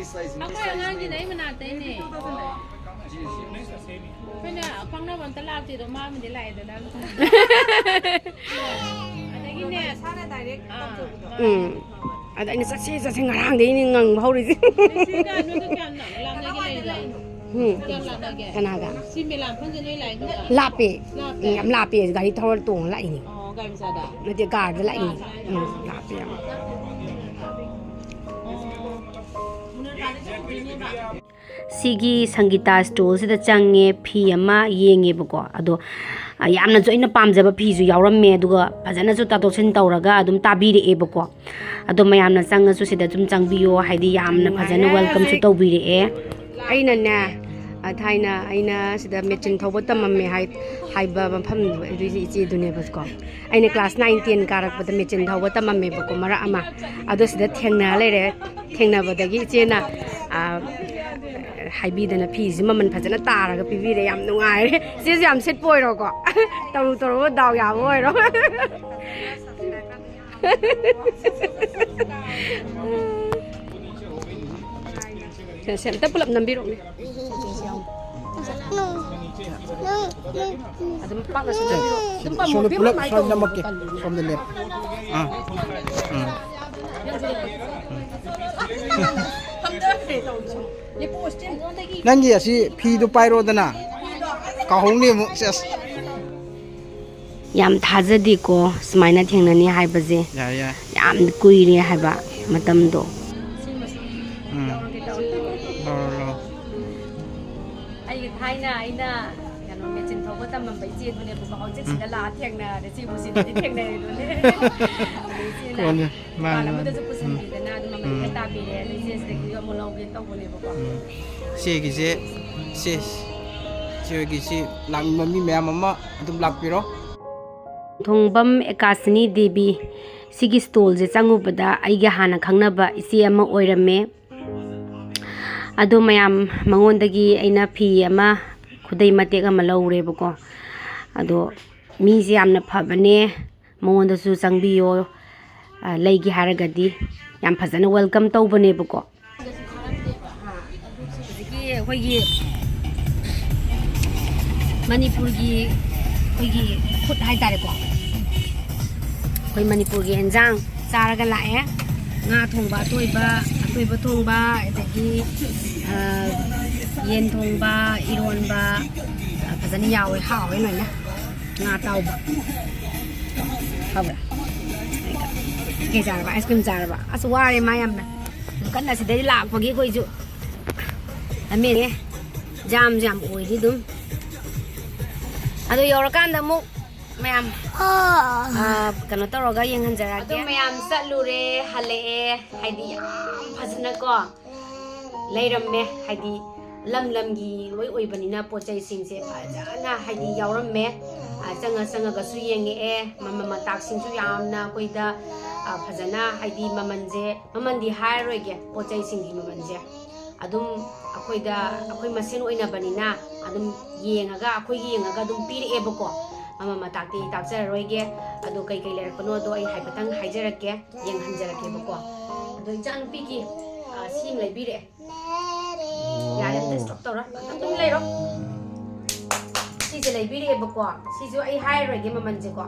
ꯑꯩꯈꯣꯏ ꯑꯉꯥꯡꯁꯤꯅ ꯑꯩ ꯃꯅꯥꯛꯇꯩꯅꯦ꯫ ꯑꯩꯈꯣꯏꯅ ꯈꯪꯅꯕ ꯑꯝꯇ ꯂꯥꯛꯇꯦꯗꯣ, ꯃꯥ ꯑꯃꯗꯤ ꯂꯥꯛꯑꯦꯗꯅ꯫ ꯑꯗꯒꯤꯅꯦ, ꯁꯥꯅ direct ꯑꯥ, ꯇꯧꯖꯕꯗꯣ꯫ ꯎꯝ꯫ ꯑꯗ ꯑꯩꯅ ꯆꯠꯁꯤ ꯆꯠꯁꯤ, ꯉꯔꯥꯡꯗꯩꯅꯦ ꯉꯪꯕ ꯍꯧꯔꯤꯁꯦ꯫ ꯁꯤꯒ ꯅꯣꯏꯒ ꯀꯌꯥꯝ ꯂꯥꯞꯅꯒꯦ ꯂꯩꯔꯤꯗꯣ? ꯎꯝ꯫ ꯀꯌꯥꯝ ꯂꯥꯞꯅꯒꯦ? ꯀꯅꯥꯒ? ꯁꯤ ꯃꯦꯂꯥ ꯃꯐꯝꯁꯦ ꯅꯣꯏ ꯂꯥꯛꯏꯗꯨꯒ? ꯂꯥꯞꯄꯦ꯫ ꯂꯥꯞꯄꯦ? ꯎꯝ, ꯌꯥꯝ ꯂꯥꯞꯄꯦ꯫ ꯒꯥꯔꯤ ꯊꯧꯔ ꯇꯣꯡꯉ ꯂꯥꯛꯏꯅꯦ꯫ ꯑꯣ, ꯒꯥꯔꯤ ꯃꯆꯥꯗ? ꯅꯠꯇꯦ, ꯀꯥꯔꯗ ꯂꯥꯛꯏꯅꯦ꯫ ꯎꯝ, ꯂꯥꯞꯄꯦ ꯌꯥꯝ꯫ ꯑꯣ꯫ ꯁꯤꯒꯤ ꯁꯪꯒꯤꯇꯥ ꯁ꯭ꯇꯣꯔꯁꯤꯗ ꯆꯪꯉꯦ, ꯐꯤ ꯑꯃ ꯌꯦꯡꯉꯦꯕꯀꯣ꯫ ꯑꯗꯣ, ꯑ, ꯌꯥꯝꯅꯁꯨ ꯑꯩꯅ ꯄꯥꯝꯖꯕ ꯐꯤꯁꯨ ꯌꯥꯎꯔꯝꯃꯦ, ꯑꯗꯨꯒ ꯐꯖꯅꯁꯨ ꯇꯥꯊꯣꯛ ꯇꯥꯁꯤꯟ ꯇꯧꯔꯒ ꯑꯗꯨꯝ ꯇꯥꯕꯤꯔꯛꯑꯦꯕꯀꯣ꯫ ꯑꯗꯣ ꯃꯌꯥꯝꯅ ꯆꯪꯉꯁꯨ ꯁꯤꯗ ꯑꯗꯨꯝ ꯆꯪꯕꯤꯌꯣ, ꯍꯥꯏꯗꯤ ꯌꯥꯝꯅ ꯐꯖꯅ ꯅꯨꯡꯉꯥꯏꯔꯦ꯫ Welcome ꯁꯨ ꯇꯧꯕꯤꯔꯛꯑꯦ꯫ ꯑꯩꯅꯅꯦ, ꯑ, ꯊꯥꯏꯅ ꯑꯩꯅ ꯁꯤꯗ ꯃꯦꯆꯤꯟ ꯊꯧꯕ ꯇꯝꯃꯝꯃꯦ ꯍꯥꯏ-, ꯍꯥꯏꯕ ꯃꯐꯝꯗꯣ, ꯑꯗꯨꯏꯁꯦ ꯏꯆꯦꯗꯨꯅꯦꯕꯀꯣ꯫ ꯑꯩꯅ class nine ten ꯀꯥꯔꯛꯄꯗ ꯃꯦꯆꯤꯟ ꯊꯧꯕ ꯇꯝꯃꯝꯃꯦꯕꯀꯣ, ꯃꯔꯛ ꯑꯃ꯫ ꯑꯗꯣ ꯁꯤꯗ ꯊꯦꯡꯅ ꯂꯩꯔꯦ꯫ ꯊꯦꯡꯅꯕꯗꯒꯤ ꯏꯆꯦꯅ, ꯑ, ꯍꯥꯏꯕꯤꯗꯅ ꯐꯤꯁꯤ ꯃꯃꯜ ꯐꯖꯅ ꯇꯥꯔꯒ ꯄꯤꯕꯤꯔꯦ꯫ ꯌꯥꯝ ꯅꯨꯡꯉꯥꯏꯔꯦ꯫ ꯏꯆꯦꯁꯨ ꯌꯥꯝ ꯁꯤꯠꯄ ꯑꯣꯏꯔꯣꯀꯣ꯫ ꯇꯧꯔꯨ ꯇꯧꯔꯨ ꯗꯥꯎ ꯌꯥꯕ ꯑꯣꯏꯔꯣ꯫ ꯁꯦ, ꯁꯦ, ꯑꯝꯇ ꯄꯨꯂꯞ ꯅꯝꯕꯤꯔꯛꯎꯅꯦ꯫ ꯑꯗꯨꯝ ꯄꯥꯛꯅꯁꯨ ꯅꯝꯕꯤꯔꯛꯑꯣ꯫ ꯑꯗꯨꯝ ꯄꯥꯝꯃꯣ꯫ ꯁꯣꯝꯗ ꯄꯨꯂꯞ ꯁꯣꯝꯗ ꯅꯝꯃꯛꯀꯦ꯫ ꯁꯣꯝꯗ ꯂꯦꯞ꯫ ꯑꯥ꯫ ꯎꯝ꯫ ꯅꯪꯒꯤ ꯑꯁꯤ ꯐꯤꯗꯨ ꯄꯥꯏꯔꯣꯗꯅ꯫ ꯀꯥꯎꯍꯧꯅꯤ ꯑꯃꯨꯛ꯫ ꯁꯦꯁ꯫ ꯌꯥꯝ ꯊꯥꯖꯗꯦꯀꯣ ꯁꯨꯃꯥꯏꯅ ꯊꯦꯡꯅꯅꯤ ꯍꯥꯏꯕꯁꯦ꯫ ꯌꯥꯏ, ꯌꯥꯏ꯫ ꯌꯥꯝ ꯀꯨꯏꯔꯦ ꯍꯥꯏꯕ ꯃꯇꯝꯗꯣ꯫ ꯎꯝ꯫ ꯂꯧꯔꯣ, ꯂꯧꯔꯣ꯫ ꯑꯩꯒꯤ ꯊꯥꯏꯅ ꯑꯩꯅ ꯀꯩꯅꯣ ꯃꯦꯆꯤꯟ ꯊꯧꯕ ꯇꯝꯃꯝꯕ ꯏꯆꯦꯗꯨꯅꯦꯕꯀꯣ꯫ ꯍꯧꯖꯤꯛ ꯎꯝ꯫ ꯁꯤꯗ ꯂꯥꯛꯑ ꯊꯦꯡꯅꯔꯦ, ꯁꯤꯕꯨ ꯁꯤꯗꯗꯤ ꯊꯦꯡꯅꯔꯦꯗꯨꯅꯦ꯫ ꯑꯗꯨ ꯏꯆꯦꯅ ꯀꯣꯟꯅ ꯃꯥꯅꯦ, ꯗꯨꯀꯥꯟ ꯃꯥꯅꯦ꯫ ꯑꯃꯗꯁꯨ ꯄꯨꯁꯤꯟꯕꯤꯗꯅ ꯑꯗꯨꯝ ꯃꯃꯜ ꯈꯔ ꯎꯝ꯫ ꯇꯥꯕꯤꯔꯦ꯫ ꯑꯗꯨ ꯏꯆꯦꯁꯤꯗꯒꯤ ꯑꯃꯨꯛ ꯂꯧꯒꯦ ꯇꯧꯕꯅꯦꯕꯀꯣ꯫ ꯎꯝ꯫ ꯏꯆꯦꯒꯤꯁꯦ, ꯏꯆꯦ, ꯏꯆꯦꯒꯤꯁꯤ ꯂꯥꯛꯅꯤꯡꯕ ꯃꯤ ꯃꯌꯥꯝ ꯑꯃ ꯑꯗꯨꯝ ꯂꯥꯛꯄꯤꯔꯣ꯫ ꯊꯣꯡꯕꯝ ꯑꯦꯀꯥꯁꯤꯅꯤ ꯗꯦꯕꯤ, ꯁꯤꯒꯤ ꯁ꯭ꯇꯣꯜꯁꯦ ꯆꯪꯉꯨꯕꯗ ꯑꯩꯒꯤ ꯍꯥꯟꯅ ꯈꯪꯅꯕ ꯏꯆꯦ ꯑꯃ ꯑꯣꯏꯔꯝꯃꯦ꯫ ꯑꯗꯣ ꯃꯌꯥꯝ, ꯃꯉꯣꯟꯗꯒꯤ ꯑꯩꯅ ꯐꯤ ꯑꯃ, ꯈꯨꯗꯩ ꯃꯇꯦꯛ ꯑꯃ ꯂꯧꯔꯦꯕꯀꯣ꯫ ꯑꯗꯣ ꯃꯤꯁꯦ ꯌꯥꯝꯅ ꯐꯕꯅꯦ, ꯃꯉꯣꯟꯗꯁꯨ ꯆꯪꯕꯤꯌꯣ꯫ ꯑ, ꯂꯩꯒꯦ ꯍꯥꯏꯔꯒꯗꯤ ꯌꯥꯝ ꯐꯖꯅ welcome ꯇꯧꯕꯅꯦꯕꯀꯣ꯫ ꯍꯧꯖꯤꯛꯀꯤ ꯑꯩꯈꯣꯏꯒꯤ ꯃꯅꯤꯄꯨꯔꯒꯤ ꯑꯩꯈꯣꯏꯒꯤ ꯐꯨꯗ ꯍꯥꯏꯇꯥꯔꯦꯀꯣ, ꯑꯩꯈꯣꯏ ꯃꯅꯤꯄꯨꯔꯒꯤ ꯑꯦꯟꯖꯥꯡ ꯆꯥꯔꯒ ꯂꯥꯛꯑꯦ꯫ ꯉꯥ ꯊꯣꯡꯕ ꯑꯇꯣꯏꯕ, ꯑꯇꯣꯏꯕ ꯊꯣꯡꯕ, ꯑꯗꯒꯤ, ꯑ, ꯌꯦꯟ ꯊꯣꯡꯕ, ꯏꯔꯣꯟꯕ, ꯑ, ꯐꯖꯅ ꯌꯥꯎꯋꯦ, ꯍꯥꯎꯋꯦ ꯂꯣꯏꯅ꯫ ꯉꯥ ꯑꯇꯥꯎꯕ꯫ ꯍꯥꯎꯕ꯭ꯔꯥ? ꯀꯩ ꯆꯥꯔꯕ? Ice cream ꯆꯥꯔꯕ? ꯑꯁ, ꯋꯥꯔꯦ ꯃꯥ ꯌꯥꯝꯅ꯫ ꯌꯥꯝ ꯀꯟꯅ ꯁꯤꯗꯩ ꯂꯥꯛꯄꯒꯤ ꯑꯩꯈꯣꯏꯁꯨ ꯂꯝꯃꯦꯟꯅꯦ꯫ ꯖꯥꯝꯁꯨ ꯌꯥꯝ ꯑꯣꯏꯔꯤ ꯑꯗꯨꯝ꯫ ꯑꯗꯣ ꯌꯧꯔꯀꯥꯟꯗ ꯑꯃꯨꯛ ꯃꯌꯥꯝ, ꯑꯥ, ꯀꯩꯅꯣ ꯇꯧꯔꯒ ꯌꯦꯡꯍꯟꯖꯔꯛꯑꯒꯦ꯫ ꯑꯗꯣ ꯃꯌꯥꯝ ꯆꯠꯂꯨꯔꯦ, ꯍꯜꯂꯛꯑꯦ, ꯍꯥꯏꯗꯤ ꯌꯥꯝ ꯐꯖꯅꯀꯣ ꯂꯩꯔꯝꯃꯦ꯫ ꯍꯥꯏꯗꯤ ꯂꯝ ꯂꯝꯒꯤ ꯂꯣꯏ ꯑꯣꯏꯕꯅꯤꯅ ꯄꯣꯠ ꯆꯩꯁꯤꯡꯁꯦ ꯐꯖꯅ ꯍꯥꯏꯗꯤ ꯌꯥꯎꯔꯝꯃꯦ꯫ ꯑ, ꯆꯪꯉ ꯆꯪꯉꯒꯁꯨ ꯌꯦꯡꯉꯛꯑꯦ꯫ ꯃꯃꯜ ꯃꯇꯥꯛꯁꯤꯡꯁꯨ ꯌꯥꯝꯅ ꯑꯩꯈꯣꯏꯗ, ꯑ, ꯐꯖꯅ ꯍꯥꯏꯗꯤ ꯃꯃꯜꯁꯦ, ꯃꯃꯜꯗꯤ ꯍꯥꯏꯔꯔꯣꯏꯒꯦ, ꯄꯣꯠ ꯆꯩꯁꯤꯡꯒꯤ ꯃꯃꯜꯁꯦ꯫ ꯑꯗꯨꯝ ꯑꯩꯈꯣꯏꯗ, ꯑꯩꯈꯣꯏ ꯃꯁꯦꯟ ꯑꯣꯏꯅꯕꯅꯤꯅ ꯑꯗꯨꯝ ꯌꯦꯡꯉꯒ, ꯑꯩꯈꯣꯏꯒꯤ ꯌꯦꯡꯉꯒ ꯑꯗꯨꯝ ꯄꯤꯔꯛꯑꯦꯕꯀꯣ꯫ ꯃꯃꯜ ꯃꯇꯥꯛꯇꯤ ꯇꯥꯛꯆꯔꯔꯣꯏꯒꯦ꯫ ꯑꯗꯣ ꯀꯩ ꯀꯩ ꯂꯩꯔꯛꯄꯅꯣꯗꯣ ꯑꯩ ꯍꯥꯏꯐꯦꯠꯇꯪ ꯍꯥꯏꯖꯔꯛꯀꯦ, ꯌꯦꯡꯍꯟꯖꯔꯛꯀꯦꯕꯀꯣ꯫ ꯑꯗꯣ ꯏꯆꯥꯅꯨꯄꯤꯒꯤ, ꯑ, ꯁꯤ ꯑꯃ ꯂꯩꯕꯤꯔꯛꯑꯦ꯫ ꯌꯥꯔꯦ, ꯑꯝꯇ stop ꯇꯧꯔꯣ, ꯑꯝꯇ ꯇꯨꯃꯤꯟ ꯂꯩꯔꯣ꯫ ꯁꯤꯁꯦ ꯂꯩꯕꯤꯔꯛꯑꯦꯕꯀꯣ꯫ ꯁꯤꯁꯨ ꯑꯩ ꯍꯥꯏꯔꯔꯣꯏꯒꯦ ꯃꯃꯜꯁꯦꯀꯣ꯫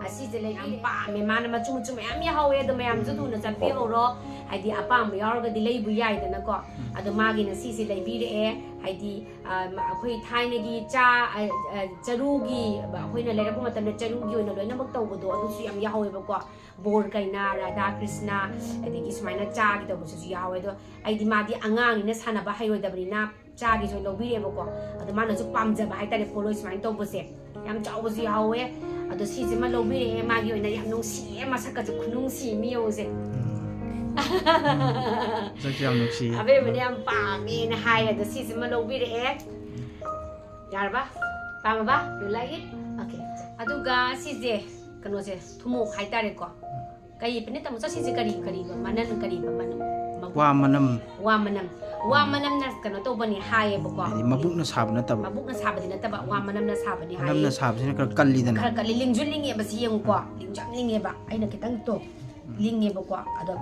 ꯑ, ꯁꯤꯁꯦ ꯂꯩꯕꯤꯔꯛꯑꯦ꯫ ꯌꯥꯝ ꯄꯥꯝꯃꯦ ꯃꯥꯅ, ꯃꯆꯨ ꯃꯆꯨ ꯃꯌꯥꯝ ꯌꯥꯍꯧꯋꯦ, ꯑꯗꯣ ꯃꯌꯥꯝꯁꯨ ꯊꯨꯅ ꯆꯠꯄꯤꯍꯧꯔꯣ꯫ ꯍꯥꯏꯗꯤ ꯑꯄꯥꯝꯕ ꯌꯥꯎꯔꯒꯗꯤ ꯂꯩꯕ ꯌꯥꯏꯗꯅꯀꯣ꯫ ꯑꯗꯣ ꯃꯥꯒꯤꯅ ꯁꯤꯁꯦ ꯂꯩꯕꯤꯔꯛꯑꯦ꯫ ꯍꯥꯏꯗꯤ, ꯑ, ꯃ-, ꯑꯩꯈꯣꯏ ꯊꯥꯏꯅꯒꯤ ꯆꯥ, ꯑ, ꯑ, ꯆꯔꯨꯒꯤ, ꯑꯩꯈꯣꯏꯅ ꯂꯩꯔꯛꯄ ꯃꯇꯝꯗ ꯆꯔꯨꯒꯤ ꯑꯣꯏꯅ ꯂꯣꯏꯅꯃꯛ ꯇꯧꯕꯗꯣ, ꯑꯗꯨꯁꯨ ꯌꯥꯝ ꯌꯥꯍꯧꯋꯦꯕꯀꯣ꯫ ꯕꯣꯔ ꯀꯩꯅꯥ, ꯔꯥꯙꯥ ꯀ꯭ꯔꯤꯁꯅ, ꯑꯗꯒꯤ ꯁꯨꯃꯥꯏꯅ ꯆꯥꯒꯤ ꯇꯧꯕꯁꯤꯁꯨ ꯌꯥꯎꯋꯦ꯫ ꯑꯗꯣ ꯑꯩꯗꯤ ꯃꯥꯗꯤ ꯑꯉꯥꯡꯅꯤꯅ ꯁꯥꯟꯅꯕ ꯍꯩꯔꯣꯏꯗꯕꯅꯤꯅ ꯆꯥꯒꯤꯁꯨ ꯂꯧꯕꯤꯔꯦꯕꯀꯣ꯫ ꯑꯗꯣ ꯃꯥꯅꯁꯨ ꯄꯥꯝꯖꯕ ꯍꯥꯏꯇꯥꯔꯦ, ꯄꯣꯠꯂꯣꯏ ꯁꯨꯃꯥꯏꯅ ꯇꯧꯕꯁꯦ꯫ ꯌꯥꯝ ꯆꯥꯎꯕꯁꯨ ꯌꯥꯎꯋꯦ꯫ ꯑꯗꯣ ꯁꯤꯁꯤꯃ ꯂꯧꯕꯤꯔꯛꯑꯦ, ꯃꯥꯒꯤ ꯑꯣꯏꯅ ꯌꯥꯝ ꯅꯨꯡꯁꯤꯌꯦ, ꯃꯁꯛꯀꯁꯦ ꯈꯨꯅꯨꯡꯁꯤ ꯑꯃ ꯌꯦꯡꯉꯨꯁꯦ꯫ ꯃꯁꯛꯁꯨ ꯌꯥꯝ ꯅꯨꯡꯁꯤ꯫ ꯑꯕꯦꯝꯃꯅ ꯌꯥꯝ ꯄꯥꯝꯃꯦꯅ ꯍꯥꯏ꯫ ꯑꯗꯣ ꯁꯤꯁꯤꯃ ꯂꯧꯕꯤꯔꯛꯑꯦ꯫ ꯌꯥꯔꯕ? ꯄꯥꯝꯃꯕ? You like it? Okay. ꯑꯗꯨꯒ ꯁꯤꯁꯦ ꯀꯩꯅꯣꯁꯦ, ꯊꯨꯝꯃꯣꯛ ꯍꯥꯏꯇꯥꯔꯦꯀꯣ꯫ ꯀꯔꯤ ꯄꯅꯦ ꯇꯥꯃꯣ? ꯆꯠꯁꯤꯁꯦ ꯀꯔꯤ, ꯀꯔꯤꯕ? ꯃꯅꯟ ꯀꯔꯤꯕ? ꯃꯅꯝ, ꯃꯕꯨꯛ-, ꯋꯥ ꯃꯅꯝ꯫ ꯋꯥ ꯃꯅꯝ꯫ ꯋꯥ ꯃꯅꯝꯅ ꯀꯩꯅꯣ ꯇꯧꯕꯅꯤ ꯍꯥꯏꯌꯦꯕꯀꯣ꯫ ꯍꯥꯏꯗꯤ ꯃꯕꯨꯛꯅ ꯁꯥꯕ ꯅꯠꯇꯕ꯫ ꯃꯕꯨꯛꯅ ꯁꯥꯕꯗꯤ ꯅꯠꯇꯕ, ꯋꯥ ꯃꯅꯝꯅ ꯁꯥꯕꯅꯤ ꯍꯥꯏꯌꯦ꯫ ꯃꯅꯝꯅ ꯁꯥꯕꯁꯤꯅ ꯈꯔ ꯀꯜꯂꯤꯗꯅ꯫ ꯈꯔ ꯀꯜꯂꯤ, ꯂꯤꯡꯁꯨ ꯂꯤꯡꯉꯦꯕ, ꯁꯤ ꯌꯦꯡꯉꯨꯀꯣ, ꯂꯤꯡꯁꯨ ꯌꯥꯝ ꯂꯤꯡꯉꯦꯕ꯫ ꯑꯩꯅ ꯈꯤꯇꯪ ꯇꯣ ꯂꯤꯡꯉꯦꯕꯀꯣ꯫ ꯑꯗꯣ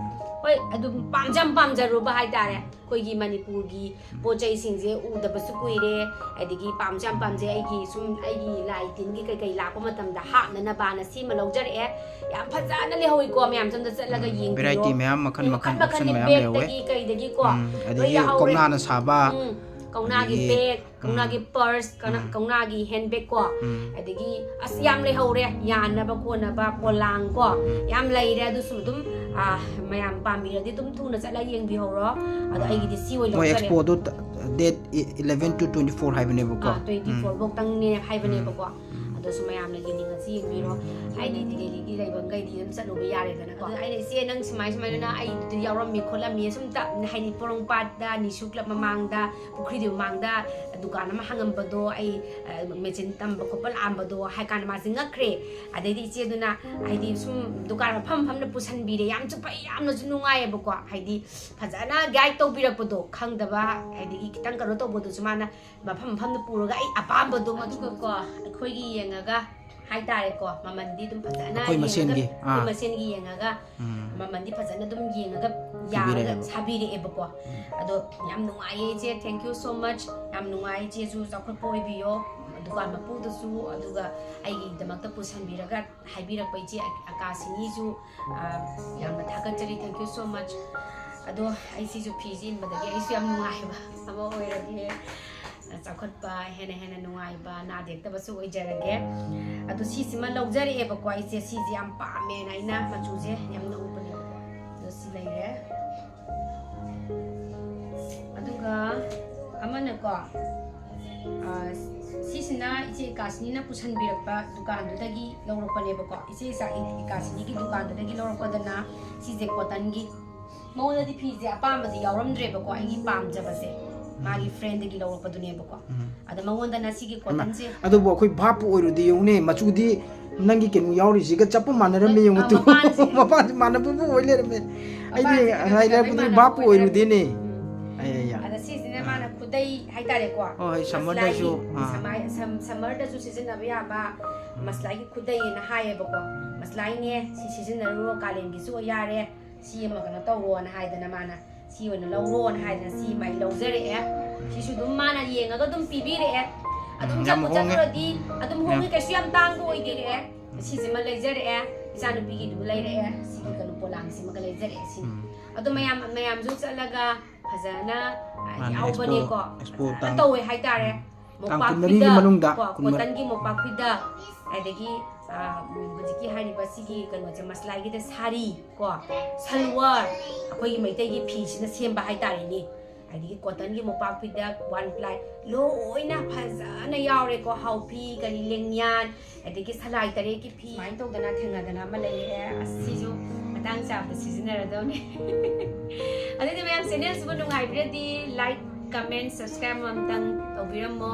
ꯍꯣꯏ, ꯑꯗꯨꯝ ꯄꯥꯝꯖ-, ꯌꯥꯝ ꯄꯥꯝꯖꯔꯨꯕ ꯍꯥꯏꯇꯥꯔꯦ꯫ ꯑꯩꯈꯣꯏꯒꯤ ꯃꯅꯤꯄꯨꯔꯒꯤ ꯄꯣꯠ ꯆꯩꯁꯤꯡꯁꯦ ꯎꯗꯕꯁꯨ ꯀꯨꯏꯔꯦ, ꯑꯗꯒꯤ ꯄꯥꯝꯁꯨ ꯌꯥꯝ ꯄꯥꯝꯖꯩ꯫ ꯑꯩꯒꯤ ꯁꯨꯝ ꯑꯩꯒꯤ ꯂꯥꯏ ꯇꯤꯟꯒꯤ ꯀꯩꯀꯩ ꯂꯥꯛꯄ ꯃꯇꯝꯗ ꯍꯥꯞꯅꯅꯕꯅ ꯁꯤꯃ ꯂꯧꯖꯔꯛꯑꯦ꯫ ꯌꯥꯝ ꯐꯖꯅ ꯂꯩꯍꯧꯋꯤꯀꯣ, ꯃꯌꯥꯝ ꯁꯣꯝꯗ ꯆꯠꯂꯒ ꯌꯦꯡꯕꯤꯔꯣ꯫ Variety ꯃꯌꯥꯝ, ꯃꯈꯜ ꯃꯈꯜ, ꯃꯈꯜ ꯃꯈꯜꯅꯤ, option ꯃꯌꯥꯝ ꯂꯩꯍꯧꯋꯦ꯫ ꯕꯦꯒꯇꯒꯤ ꯀꯩꯗꯒꯤꯀꯣ ꯎꯝ, ꯂꯣꯏ ꯑꯗꯒꯤ ꯌꯥꯍꯧꯔꯦ꯫ ꯀꯧꯅꯥꯅ ꯁꯥꯕ, ꯎꯝ, ꯀꯧꯅꯥꯒꯤ ꯑꯗꯒꯤ ꯕꯦꯒ, ꯀꯧꯅꯥꯒꯤ ꯎꯝ. ꯄꯔꯁ, ꯀꯧꯅꯥ-, ꯎꯝ. ꯀꯧꯅꯥꯒꯤ ꯍꯦꯟꯕꯦꯒ ꯀꯣ꯫ ꯎꯝ. ꯑꯗꯒꯤ ꯑꯁ ꯌꯥꯝ ꯂꯩꯍꯧꯔꯦ, ꯌꯥꯟꯅꯕ ꯈꯣꯠꯅꯕ ꯄꯣꯂꯥꯡ ꯀꯣ, ꯎꯝ. ꯌꯥꯝ ꯂꯩꯔꯦ꯫ ꯑꯗꯨꯁꯨ ꯑꯗꯨꯝ ꯑꯥ, ꯃꯌꯥꯝ ꯄꯥꯝꯕꯤꯔꯗꯤ ꯑꯗꯨꯝ ꯊꯨꯅ ꯆꯠꯂꯒ ꯌꯦꯡꯕꯤꯍꯧꯔꯣ꯫ ꯑꯗꯣ ꯑꯥ꯫ ꯑꯩꯒꯤꯗꯤ ꯁꯤ ꯑꯣꯏꯅ ꯃꯣꯏ ꯂꯧꯖꯔꯦ꯫ Expoꯗꯣ date eleven to twenty four ꯍꯥꯏꯕꯅꯦꯕꯀꯣ꯫ ꯑꯥ, twenty four ꯐꯧꯇꯪꯅꯦ ꯍꯥꯏꯕꯅꯦꯕꯀꯣ꯫ ꯑꯗꯨꯁꯨ ꯃꯌꯥꯝꯅ ꯌꯦꯡꯅꯤꯡꯉꯁꯤ ꯌꯦꯡꯕꯤꯔꯣ꯫ ꯍꯥꯏꯗꯤ ꯗꯤꯜꯂꯤꯒꯤ ꯂꯩꯕ ꯃꯈꯩꯗꯤ ꯑꯗꯨꯝ ꯆꯠꯂꯨꯕ ꯌꯥꯔꯦꯗꯅꯀꯣ꯫ ꯑꯗꯨꯅ ꯑꯩꯅ, "ꯏꯆꯦ, ꯅꯪ ꯁꯨꯃꯥꯏ ꯁꯨꯃꯥꯏꯅ ꯑꯩ ꯑꯗꯨꯗ ꯌꯥꯎꯔꯝꯃꯤ ꯈꯣꯠꯂꯝꯃꯤ", ꯁꯨꯝ ꯇꯞꯅ, ꯍꯥꯏꯗꯤ ꯄꯣꯔꯣꯝꯄꯥꯠꯇ ꯅꯤꯁꯨ ꯀ꯭ꯂꯕ ꯃꯃꯥꯡꯗ, ꯄꯨꯈ꯭ꯔꯤꯗꯨꯒꯤ ꯃꯃꯥꯡꯗ ꯗꯨꯀꯥꯟ ꯑꯃ ꯍꯥꯡꯉꯝꯕꯗꯣ, ꯑꯩ, ꯑ, ꯃꯦꯆꯤꯟ ꯇꯝꯕ ꯈꯣꯠꯄ ꯂꯥꯛꯑꯝꯕꯗꯣ ꯍꯥꯏ ꯀꯥꯟꯗ ꯃꯥꯁꯦ ꯉꯛꯈ꯭ꯔꯦ꯫ ꯑꯗꯩꯗꯤ ꯏꯆꯦꯗꯨꯅ ꯍꯥꯏꯗꯤ ꯁꯨꯝ ꯗꯨꯀꯥꯟ ꯃꯐꯝ ꯃꯐꯝꯗ ꯄꯨꯁꯟꯕꯤꯔꯦ꯫ ꯌꯥꯝꯁꯨ ꯐꯩ, ꯌꯥꯝꯅꯁꯨ ꯅꯨꯡꯉꯥꯏꯌꯦꯕꯀꯣ꯫ ꯍꯥꯏꯗꯤ ꯐꯖꯅ ꯒꯥꯏꯗ ꯇꯧꯕꯤꯔꯛꯄꯗꯣ, ꯈꯪꯗꯕ, ꯍꯥꯏꯗꯤ ꯈꯤꯇꯪ ꯀꯩꯅꯣ ꯇꯧꯕꯗꯨꯁꯨ ꯃꯥꯅ ꯃꯐꯝ ꯃꯐꯝꯗ ꯄꯨꯔꯒ ꯑꯩ ꯑꯄꯥꯝꯕꯗꯣ ꯃꯆꯨ ꯑꯗꯨꯒꯀꯣ, ꯑꯩꯈꯣꯏꯒꯤ ꯌꯦꯡꯉꯒ ꯍꯥꯏꯇꯥꯔꯦꯀꯣ, ꯃꯃꯜꯗꯤ ꯑꯗꯨꯝ ꯐꯖꯅ ꯑꯩꯈꯣꯏ ꯌꯦꯡꯉꯒ, ꯃꯁꯦꯟꯒꯤ, ꯑꯩꯈꯣꯏ ꯑꯥ꯫ ꯃꯁꯦꯟꯒꯤ ꯌꯦꯡꯉꯒ ꯎꯝ꯫ ꯃꯃꯜꯗꯤ ꯐꯖꯅ ꯑꯗꯨꯝ ꯌꯦꯡꯉꯒ ꯌꯥꯔꯒ ꯄꯤꯕꯤꯔꯛꯑꯦꯕ꯫ ꯁꯥꯕꯤꯔꯛꯑꯦꯕꯀꯣ꯫ ꯑꯗꯣ ꯌꯥꯝ ꯅꯨꯡꯉꯥꯏꯌꯦ ꯏꯆꯦ, thank you so much꯫ ꯌꯥꯝ ꯅꯨꯡꯉꯥꯏ ꯏꯆꯦꯁꯨ, ꯆꯥꯎꯈꯠꯄ ꯑꯣꯏꯕꯤꯌꯣ, ꯗꯨꯀꯥꯟ ꯃꯄꯨꯗꯁꯨ, ꯑꯗꯨꯒ ꯑꯩꯒꯤꯗꯃꯛꯇ ꯄꯨꯁꯟꯕꯤꯔꯒ ꯍꯥꯏꯕꯤꯔꯛꯄ ꯏꯆꯦ ꯑꯀꯥꯁꯤꯅꯤꯁꯨ, ꯑ, ꯌꯥꯝꯅ ꯊꯥꯒꯠꯆꯔꯤ, thank you so much꯫ ꯑꯗꯣ ꯑꯩ ꯁꯤꯁꯨ ꯐꯤꯁꯤ ꯏꯟꯕꯗꯒꯤ ꯑꯩꯁꯨ ꯌꯥꯝ ꯅꯨꯡꯉꯥꯏꯕ ꯑꯃ ꯑꯣꯏꯔꯒꯦ꯫ ꯆꯥꯎꯈꯠꯄ, ꯍꯦꯟꯅ ꯍꯦꯟꯅ ꯅꯨꯡꯉꯥꯏꯕ, ꯅꯥꯗ ꯌꯦꯛꯇꯕꯁꯨ ꯑꯣꯏꯖꯔꯒꯦ꯫ ꯑꯗꯣ ꯁꯤꯁꯤꯃ ꯂꯧꯖꯔꯛꯑꯦꯕꯀꯣ ꯑꯩꯁꯦ, ꯁꯤꯁꯦ ꯌꯥꯝ ꯄꯥꯝꯃꯦꯅ ꯑꯩꯅ, ꯃꯆꯨꯁꯦ ꯌꯥꯝ ꯅꯧꯕꯅꯦꯕꯀꯣ꯫ ꯑꯗꯣ ꯁꯤ ꯂꯩꯔꯦ꯫ ꯑꯗꯨꯒ ꯑꯃꯅꯀꯣ, ꯑ, ꯁꯤꯁꯤꯅ ꯏꯆꯦ ꯏꯀꯥꯁꯤꯅꯤꯅ ꯄꯨꯁꯟꯕꯤꯔꯛꯄ ꯗꯨꯀꯥꯟꯗꯨꯗꯒꯤ ꯂꯧꯔꯛꯄꯅꯦꯕꯀꯣ꯫ ꯏꯆꯦ ꯏꯆꯥ-, ꯏꯀꯥꯁꯤꯅꯤꯒꯤ ꯗꯨꯀꯥꯟꯗꯨꯗꯒꯤ ꯂꯧꯔꯛꯄꯗꯅ ꯁꯤꯁꯦ ꯀꯣꯇꯟꯒꯤ꯫ ꯃꯉꯣꯟꯗꯗꯤ ꯐꯤꯁꯦ ꯑꯄꯥꯝꯕꯗꯤ ꯌꯥꯎꯔꯝꯗ꯭ꯔꯦꯕꯀꯣ, ꯑꯩꯒꯤ ꯄꯥꯝꯖꯕꯁꯦ ꯃꯥꯒꯤ ꯐ꯭ꯔꯦꯟꯗꯒꯤ ꯂꯧꯔꯛꯄꯗꯨꯅꯦꯕꯀꯣ꯫ ꯑꯗ ꯃꯉꯣꯟꯗꯅ ꯁꯤꯒꯤ ꯀꯣꯇꯟꯁꯦ꯫ ꯑꯗꯨꯕꯨ ꯑꯩꯈꯣꯏ ꯚꯥꯞꯄꯨ ꯑꯣꯏꯔꯨꯗꯦ ꯌꯦꯡꯉꯨꯅꯦ, ꯃꯆꯨꯗꯤ ꯅꯪꯒꯤ ꯀꯩꯅꯣ ꯌꯥꯎꯔꯤꯁꯤꯒ ꯆꯞꯄ ꯃꯥꯟꯅꯔꯝꯃꯦ ꯌꯦꯡꯉꯨ ꯑ, ꯇꯨ꯫ ꯃꯄꯥꯟꯁꯦ꯫ ꯃꯄꯥꯟꯁꯦ ꯃꯥꯟꯅꯕꯕꯨ ꯑꯣꯏ ꯂꯩꯔꯝꯃꯦ꯫ ꯑꯩꯗꯤ ꯃꯄꯥꯟꯁꯦ ꯉꯁꯥꯏ ꯂꯩꯔꯛꯄꯗꯨꯗꯤ ꯃꯥꯟꯅꯕ ꯚꯥꯞꯄꯨ ꯑꯣꯏ ꯂꯩꯔꯝꯃꯦ꯫ ꯑꯣꯏꯔꯨꯗꯦꯅꯦ꯫ ꯎꯝ꯫ ꯑꯩ, ꯑꯩ, ꯑꯩ꯫ ꯑꯗ ꯁꯤꯁꯤꯅ ꯃꯥꯅ ꯈꯨꯗꯩ ꯍꯥꯏꯇꯥꯔꯦꯀꯣ꯫ ꯍꯣꯏ, ꯍꯣꯏ, summerꯗꯁꯨ, ꯃꯁꯂꯥꯏꯒꯤ, ꯑꯥ꯫ ꯁꯃꯥꯏ-, ꯁꯝ-, summerꯗꯁꯨ ꯁꯤꯖꯤꯟꯅꯕ ꯌꯥꯕ ꯃꯁꯂꯥꯏꯒꯤ ꯈꯨꯗꯩꯅ ꯍꯥꯏꯌꯦꯕꯀꯣ꯫ ꯃꯁꯂꯥꯏꯅꯦ, ꯁꯤ ꯁꯤꯖꯤꯟꯅꯔꯨꯔꯣ, ꯀꯥꯂꯦꯟꯒꯤꯁꯨ ꯑꯣꯏ ꯌꯥꯔꯦ, ꯁꯤ ꯑꯃ ꯀꯩꯅꯣ ꯇꯧꯔꯣꯅ ꯍꯥꯏꯗꯅ ꯃꯥꯅ ꯁꯤ ꯑꯣꯏꯅ ꯂꯧꯔꯣꯅ ꯍꯥꯏꯗꯅ ꯁꯤ ꯑꯃ ꯑꯩ ꯂꯧꯖꯔꯛꯑꯦ꯫ ꯁꯤꯁꯨ ꯑꯗꯨꯝ ꯃꯥꯅ ꯌꯦꯡꯉꯒ ꯑꯗꯨꯝ ꯄꯤꯕꯤꯔꯛꯑꯦ꯫ ꯑꯗꯨꯝ ꯎꯝ, ꯌꯥꯝ ꯆꯠꯄꯨ ꯍꯣꯡꯉꯦ꯫ ꯆꯠꯂꯨꯔꯗꯤ ꯑꯗꯨꯝ ꯍꯣꯡꯉꯦ, ꯌꯥꯝ ꯀꯩꯁꯨ ꯌꯥꯝ ꯇꯥꯡꯕ ꯑꯣꯏꯗꯦꯔꯛꯑꯦ꯫ ꯁꯤꯁꯤꯃ ꯂꯩꯖꯔꯛꯑꯦ, ꯏꯆꯥꯅꯨꯄꯤꯒꯤꯗꯨ ꯂꯩꯔꯛꯑꯦ, ꯁꯤꯒꯤ ꯀꯩꯅꯣ ꯄꯣꯂꯥꯡꯁꯤꯃꯒ ꯂꯩꯖꯔꯛꯑꯦ꯫ ꯁꯤꯅꯤ꯫ ꯎꯝ꯫ ꯑꯗꯣ ꯃꯌꯥꯝ, ꯃꯌꯥꯝꯁꯨ ꯆꯠꯂꯒ ꯐꯖꯅ, ꯑ, ꯃꯥꯅꯦ, ꯌꯥꯎꯕꯅꯦꯀꯣ꯫ expo, expo ꯐꯖꯅ ꯇꯥꯡ-, ꯇꯧꯋꯦ ꯍꯥꯏꯇꯥꯔꯦ꯫ ꯇꯥꯡ ꯃꯣꯄꯥꯛ ꯀꯨꯟꯃꯔꯤꯒꯤ ꯐꯤꯗꯛ ꯃꯅꯨꯡꯗ, ꯀꯣ, ꯀꯨꯟꯃꯔꯤ꯫ ꯀꯣꯇꯟꯒꯤ ꯃꯣꯄꯥꯛ ꯐꯤꯗꯛ, ꯑꯗꯒꯤ ꯍꯧꯖꯤꯛꯀꯤ ꯍꯥꯏꯔꯤꯕ ꯁꯤꯒꯤ ꯀꯩꯅꯣꯁꯦ ꯃꯁꯂꯥꯏꯒꯤꯗ ꯁꯥꯔꯤ ꯀꯣ, ꯁꯜꯋꯥꯔ, ꯑꯩꯈꯣꯏꯒꯤ ꯃꯩꯇꯩꯒꯤ ꯐꯤꯁꯤꯅ ꯁꯦꯝꯕ ꯍꯥꯏꯇꯥꯔꯦꯅꯦ꯫ ꯑꯗꯒꯤ cottonꯒꯤ ꯃꯣꯄꯥꯛ ꯐꯤꯗꯛ, one ply, ꯂꯣꯏꯅ ꯐꯖꯅ ꯌꯥꯎꯔꯦꯀꯣ꯫ ꯍꯥꯎꯐꯤ, ꯀꯔꯤ, ꯂꯦꯡꯌꯥꯟ, ꯑꯗꯒꯤ ꯁꯂꯥꯏ ꯇꯔꯦꯠꯀꯤ ꯐꯤ, ꯁꯨꯃꯥꯏꯅ ꯇꯧꯗꯅ ꯊꯦꯡꯅꯗꯅ ꯑꯃ ꯂꯩꯔꯦ꯫ ꯑꯁꯤꯁꯨ ꯃꯇꯥꯡ ꯆꯥꯕꯗ ꯁꯤꯖꯤꯟꯅꯔꯗꯧꯅꯦ꯫ ꯑꯗꯨꯗꯤ ꯃꯌꯥꯝ, channelꯁꯤꯕꯨ ꯅꯨꯡꯉꯥꯏꯕꯤꯔꯗꯤ like, comment, subscribe ꯑꯃꯇꯪ ꯇꯧꯕꯤꯔꯝꯃꯣ꯫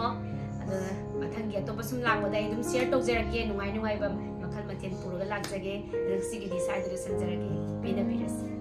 ꯑꯗꯨꯒ ꯃꯊꯪꯒꯤ ꯑꯇꯣꯞꯄ ꯁꯨꯝ ꯂꯥꯛꯄꯗ ꯑꯩ ꯑꯗꯨꯝ share ꯇꯧꯖꯔꯛꯀꯦ ꯅꯨꯡꯉꯥꯏ ꯅꯨꯡꯉꯥꯏꯕ ꯃꯈꯜ ꯃꯊꯦꯜ ꯄꯨꯔꯒ ꯂꯥꯛꯆꯒꯦ꯫ ꯑꯗꯨ ꯁꯤꯒꯤꯗꯤ ꯁ꯭ꯋꯥꯏꯗ ꯂꯣꯏꯁꯤꯟꯖꯔꯒꯦ꯫ ꯄꯦꯟꯅꯕꯤꯔꯁꯤ꯫